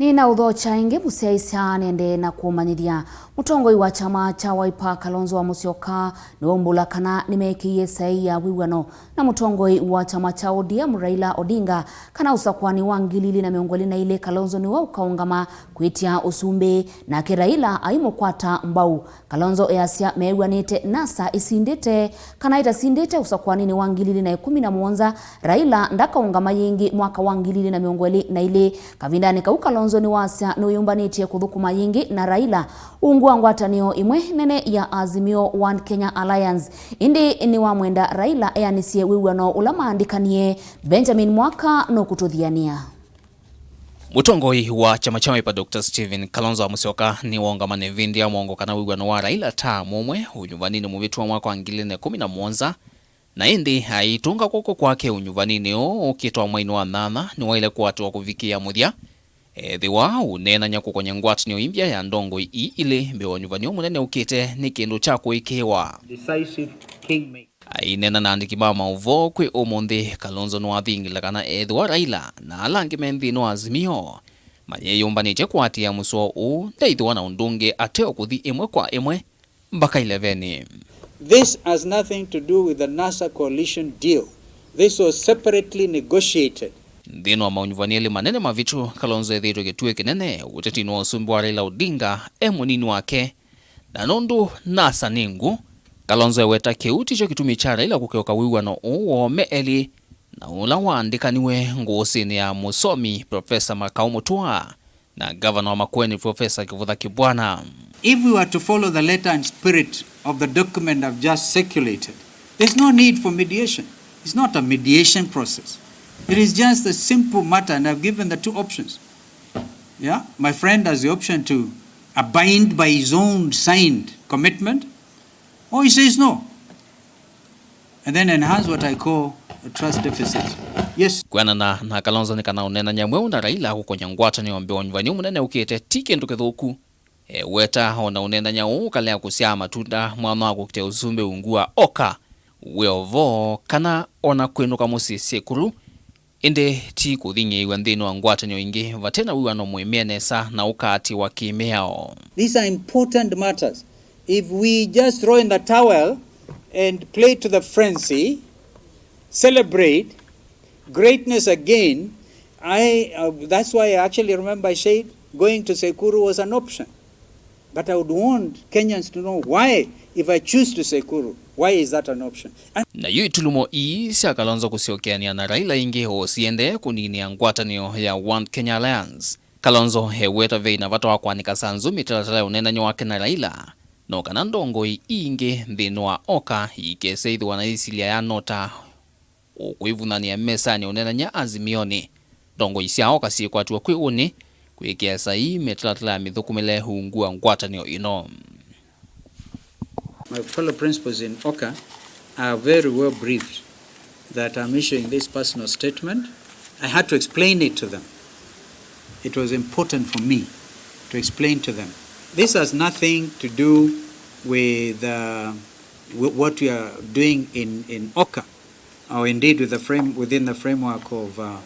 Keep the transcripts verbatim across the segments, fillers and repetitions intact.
Nĩnaũthokya ĩngĩ mũsyaĩĩsya nĩendee na kũmanyĩthya. Mũtongoi wa kyama kya Wiper Kalonzo wa Musyoka nĩwaumbũla kana nĩmekĩie saii ya wĩw'ano na mũtongoi wa kyama kya O D M Raila Odinga kana ũsakũanĩ wa ngili ili na mĩongo ĩlĩ na ilĩ Kalonzo nĩwe ũkaũngama kwĩtya ũsumbĩ, nake Raila aimũkwata mbau. Kalonzo easya meew'anĩte NASA ĩsindĩte kana ĩtasindĩte ũsakũanĩnĩ wa ngili ili na ĩkũmi na mũonza, Raila ndakaũngama yĩngĩ mwaka wa ngili ili na mĩongo ĩlĩ na ilĩ. Kavindanĩ kau, Kalonzo nĩwasya nĩwĩyũmbanĩtye kũthũkũma yĩngĩ na Raila ungu wa ngwatanĩo ĩmwe nene ya Azimio One Kenya Alliance. Ĩndĩ nĩwamwenda Raila eanĩsye wĩw'ano ũla maandĩkanie. Benjamin Mwaka nũkũtũthianĩa. Mũtongoi wa kyama kya Wiper, Doctor Stephen Kalonzo wa Musyoka, nĩwaũngamane ĩvĩndĩ ya mũongo kana wĩw'ano wa Raila ta mũmwe ũnyuvaninĩ mũvĩtu wa mwaka wa ngili ili na ĩkũmi na mũonza, na ĩndĩ aitũnga kw'oko kwake ũnyuvaninĩ ũũ ũkĩte wa mweinĩ wa nyanya nĩwaĩle kũatĩwa kũvikĩĩa mũthya, ethĩwa ũneenany'a kũkony'a ngwatanĩo ĩ mbya ya ndongoi ii ilĩ mbee wa ũnyuvani ũũ mũnene ũkĩte nĩ kĩndũ kya kũĩkĩĩwa. Decisive kingmaker. Aineena na andĩki ma maũvoo kwĩ ũmũnthĩ, Kalonzo nĩwathingĩla kana ethĩwa Raila na ala angĩ me nthĩnĩ wa Azimio mayĩyũmbanĩtye kũatĩĩa mũsoa ũũ, ndaithĩwa na ũndũ ũngĩ ateo kũthi ĩmwe kwa ĩmwe mbaka ilevenĩ. This has nothing to do with the NASA coalition deal. This was separately negotiated. Nthĩnĩ wa maũnyuvani elĩ manene mavĩtu, Kalonzo ethĩĩtwe kĩtuĩ kĩnene ũtetinĩ wa ũsumbĩ wa Raila Odinga e mũnini wake. Na nũndũ NASA nĩ ngũ, Kalonzo eweta kĩu tikyo kĩtumi kya Raila kũkeũka wĩw'ano ũũ woo me elĩ, na ũla waandĩkaniwe ngũsĩnĩ ya mũsomi Professor Makau Mũtua na ngavana wa Makueni Professor Kĩvũtha Kĩbwana. If we were to follow the letter and spirit of the document I've just circulated, there's no need for mediation. It's not a mediation process. It is just a simple matter, and I've given the two options. Yeah, my friend has the option to abide by his own signed commitment, or he says no, and then enhance what I call a trust deficit. Yes. Kwĩanana na Kalonzo, nĩ kana ũneenany'a mweũ na Raila kũkony'a ngwatanĩo mbee wa ũnyuvani ũũ mũnene ũkĩte ti kĩndũ kĩthũku. Eweta o na ũneenany'a ũũ ũkalea kũsyaa matunda mwanya wa kũkita ũsumbĩ ungu wa oka, wĩ o vo kana o na kwĩnũka mũsyĩ syĩkũlũ. Ĩndĩ ti kũthing'ĩĩw'a nthĩnĩ wa ngwatanĩo ingĩ vate na wĩw'ano mũĩmĩe nesa na ũkaatĩĩwa kĩ-mĩao. These are important matters. If we just throw in the towel and play to the frenzy, celebrate greatness again, I, uh, that's why I actually remember I said going to Sekuru was an option. But I would want Kenyans to know why, if I choose to Sekuru, why is that an option? And nayo itulumo ii sya Kalonzo kũsyokeanĩa na Raila ĩngĩ o siendee kũninĩa ngwatanĩo ya One Kenya Alliance. Kalonzo eweta veina vata wa kwanĩka sanzu mĩtalatala ya ũneenany'a wake na Raila, no kana ndongoi ii ingĩ nthĩnĩ wa oka iikese ĩthĩwa na ĩsilya ya nota ũkwĩvunanĩa mesanĩ ũneenany'a Azimionĩ. Ndongoi sya oka syĩkwatiwa kwĩ ũnĩ kwĩkĩa saii mĩtalatala ya mĩthũkũmĩle ungu wa ngwatanĩo ĩno. My fellow principals in oka are very well briefed that I'm issuing this personal statement. I had to explain it to them. It was important for me to explain to them. This has nothing to do with, uh, w-, what we are doing in, in oka. Or indeed with the frame, within the framework of, uh,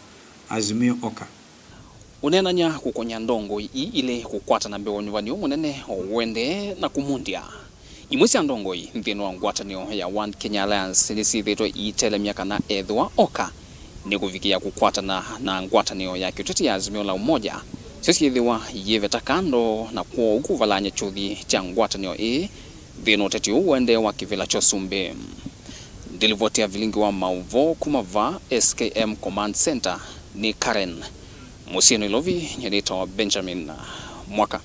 Azimio oka. Ũneenany'a kũkony'a ndongoi ii ilĩ kũkwatana mbee wa ũnyuvani ũũ mũnene o ũendee na kũmundya. Imwe sya ndongoi nthĩnĩ wa ngwatanĩo ya One Kenya Alliance nĩsyĩthĩĩtwe iitelemya kana ethĩwa oka nĩkũvikĩa kũkwatana na ngwatanĩo ya kĩũteti ya Azimio la Umoja, syo syĩthĩwa iyĩveta kando na kwoou kũvalany'a kyũthi kya ngwatanĩo ĩĩ nthĩnĩ wa ũteti ũũ ũendee wa kĩvĩla kya ũsumbĩ. Ndilivoti ya vilingi wa maũvoo kuma va S K M Command Center nĩ Karen. Mũsyĩ Nairobi, nyie nĩtawa Benjamin Mwaka.